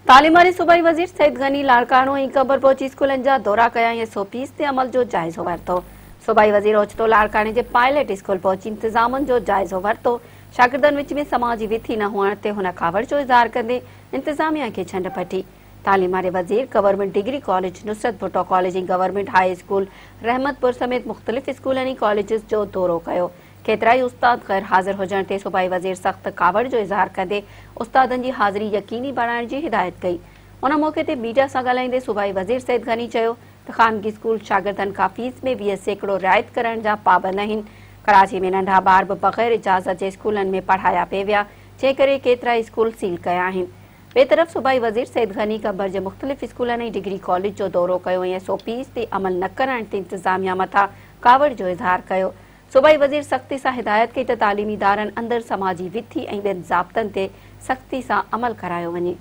تعليم واري صوبائي وزير سيد غني لاڙڪاڻو ۽ قمبر پهچي اسڪولن جا دورا ڪيا ۽ ايس او پيز تي عمل جو جائزو ورتو. صوبائي وزير اوچتو لاڙڪاڻي جي پائليٽ اسڪول پهچي انتظامن جو جائزو ورتو. شاگردن وچ ۾ سماجي وٿي نه هئڻ تي هن ڪاوڙ جو اظهار ڪندي انتظاميا کي ڇنڊ پٽي. تعليم واري وزير government degree college Nusrat Bhutto college ۽ government high school Rahmatpur سميت مختلف اسڪولن ۽ ڪاليجز جو دورو ڪيو. ڪيترائي استاد غير حاضر هجڻ تي صوبائي وزير سخت ڪاوڙ جو اظهار ڪندي استادن جي حاضري يقيني بڻائڻ جي هدايت ڪئي. ان موقعي تي ميڊيا سان ڳالهائيندي صوبائي وزير سيد غني چيو ته خانگي اسڪول شاگردن کان فيس ۾ 20% رعايت ڪرڻ جا پابند آهن، ڪراچي ۾ ننڍا ٻار به بغير اجازت جي اسڪولن ۾ پڙهايا پئي ويا، جنهن ڪري ڪيترائي اسڪول سيل ڪيا آهن. ٻئي طرف صوبائي وزير سيد غني قمبر جي مختلف اسڪولن ۽ ڊگري ڪاليج جو دورو ڪيو ۽ ايس او پيز تي عمل نه ڪرائڻ تي انتظاميا مٿان ڪاوڙ جو اظهار ڪيو. صوبائي وزير سختي سان هدايت ڪئي ته تعليمي ادارن اندر سماجي وٿي ۽ ٻين ضابطن تي سختي سان عمل ڪرايو وڃي.